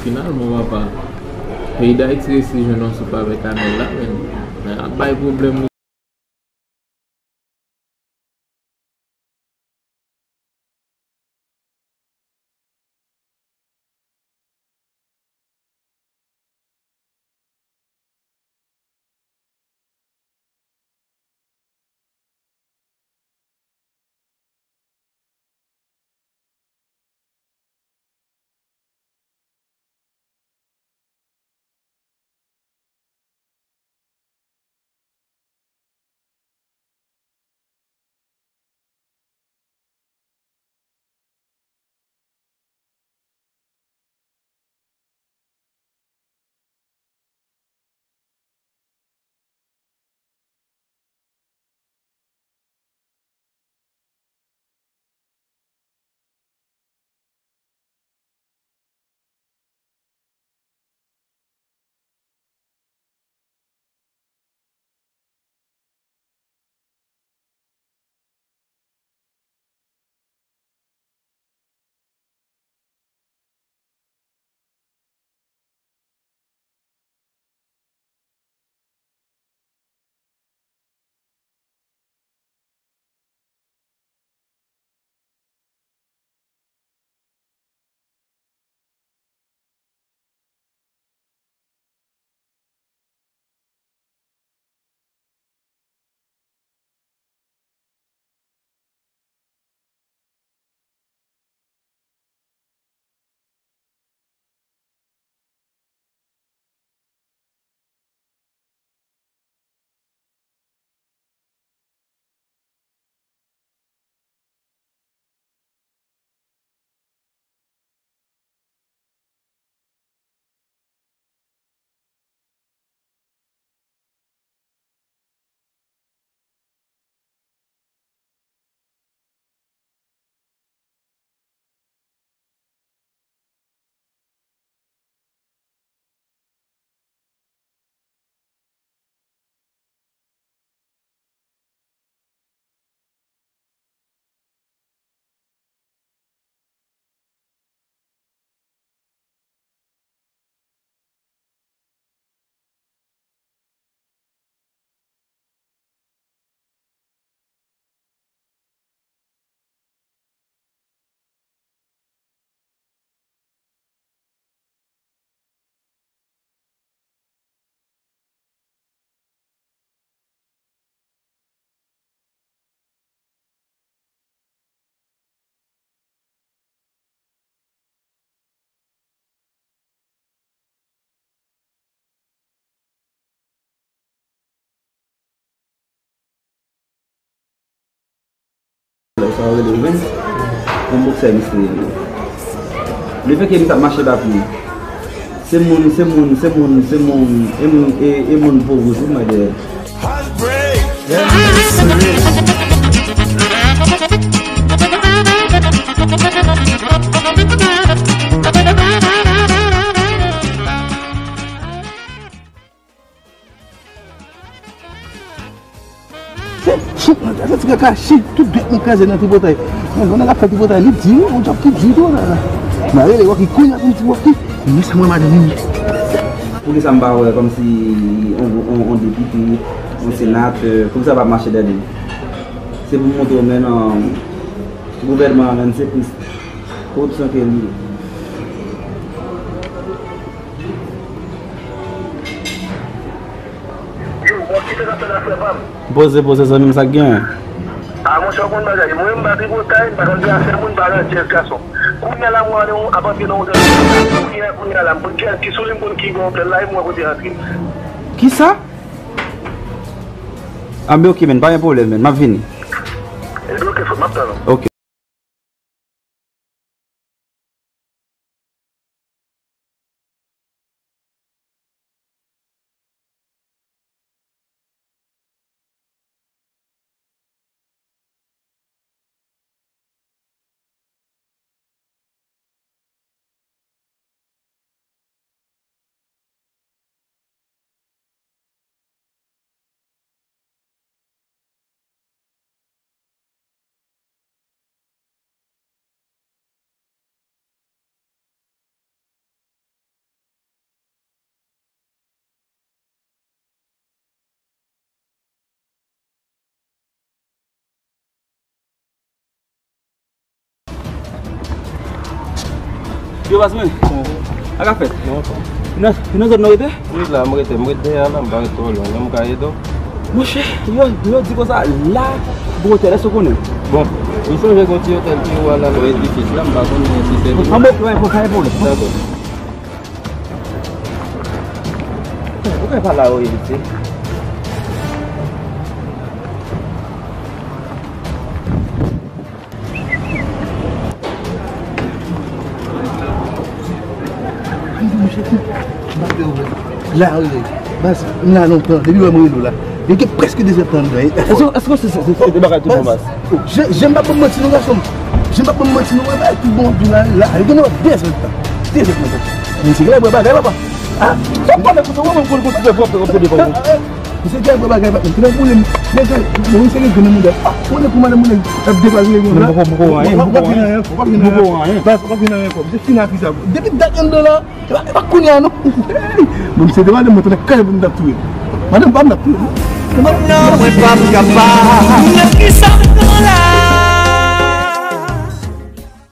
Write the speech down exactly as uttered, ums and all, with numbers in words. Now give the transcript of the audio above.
Finalman, papa, peyi Dayiti resi jwenn yon soup avèk Anèl la, men, men ap bay pwoblèm. Sa yo rele Rens, yon boksè misterye. Lefètke misye ap mache dapye, se moun, se moun, se moun, se moun, e moun, e, e moun po wouj wi, mwen dèyè. Chit, mwen, sa ti kaka, chit, tout dwèt mwen kraze nan tripotay. Mwen, mwen ap fè tripotay, li di, yon djòb ki di tou la. Mwen rele Rocky kounye a pou m di Rocky, men sa mwen madanm li. Poukisa m pa wè kòmsi on, on, on depite, on senatè, poukisa pa mache dèyè li? Se pou m montre w, men nan gouvènman an, men se plis koripsyon ke li ye. Yo, bon, kisa k ap fèt la, frè pa m? Poze, poze, zanmi m, sa k genyen? A, monchè, w konn bagay. Mwen, m pa tripotay, m pa konn fè afè moun, m pa nan jazz, gason. Kounye a la, mwen ale, ap antre nan otèl. Kounye a, kounye a la, m konn ki, ki sou li, m konn ki bon otèl la, e m wè kote antre. Kisa? A, men oke, men, pa gen pwoblèm, men, m ap vini. Ebyen, oke, frè, m ap tann ou. Oke. Yo, baz, men. Sa k ap fèt? Nan, nan zòn nan w rete? Wi, la, m rete, m rete dèyè la, m pa ret twò lwen, non, m ka ede w. Monchè, yo, yo di konsa, la, gwo otèl, èske w konnen? Bon, m sonje gon ti otèl ki ou al la, nan edifis la, m pa konnen si se li. An, bon, pa gen pwoblèm. Dakò. Ou ka pale a, wi, vit. La, wi, baz, m la lontan, depi lè m rele w la. Li gen prèske de zè tan m la. Èske, èske se, se, se, se bagay tou bon, baz? Jan, jan m pa ban m manti non, gason m. Jan m pa ban m manti non, wè, bagay tou bon, vin la, la, li gen de zè tan. De zè tan. Men se gen lè bagay, papa. Ah, sa w pale konsa, wè, mwen konn konn fè pwòp, pwòp, pwòp, pwòp. Misye gen gwo bagay, patnè. Te nan boule m. Nèg yo, bon, misye gen grenn mouda. Ah, ou konnen kouman lè moun ap degaje yo la. Mwen poko, mwen poko anyen, mwen poko anyen. Mwen poko anyen. Baz, ou pa gen anyen ankò. Misye fin ak fi sa. Depi dat anndan la, e pa, e pa kounye a non. Bon, misye te madanm mwen, tounen kay pou m t ap touye. Madanm pa m t ap touye. Non, mwen pa m kapab. Nan kisa m nan la?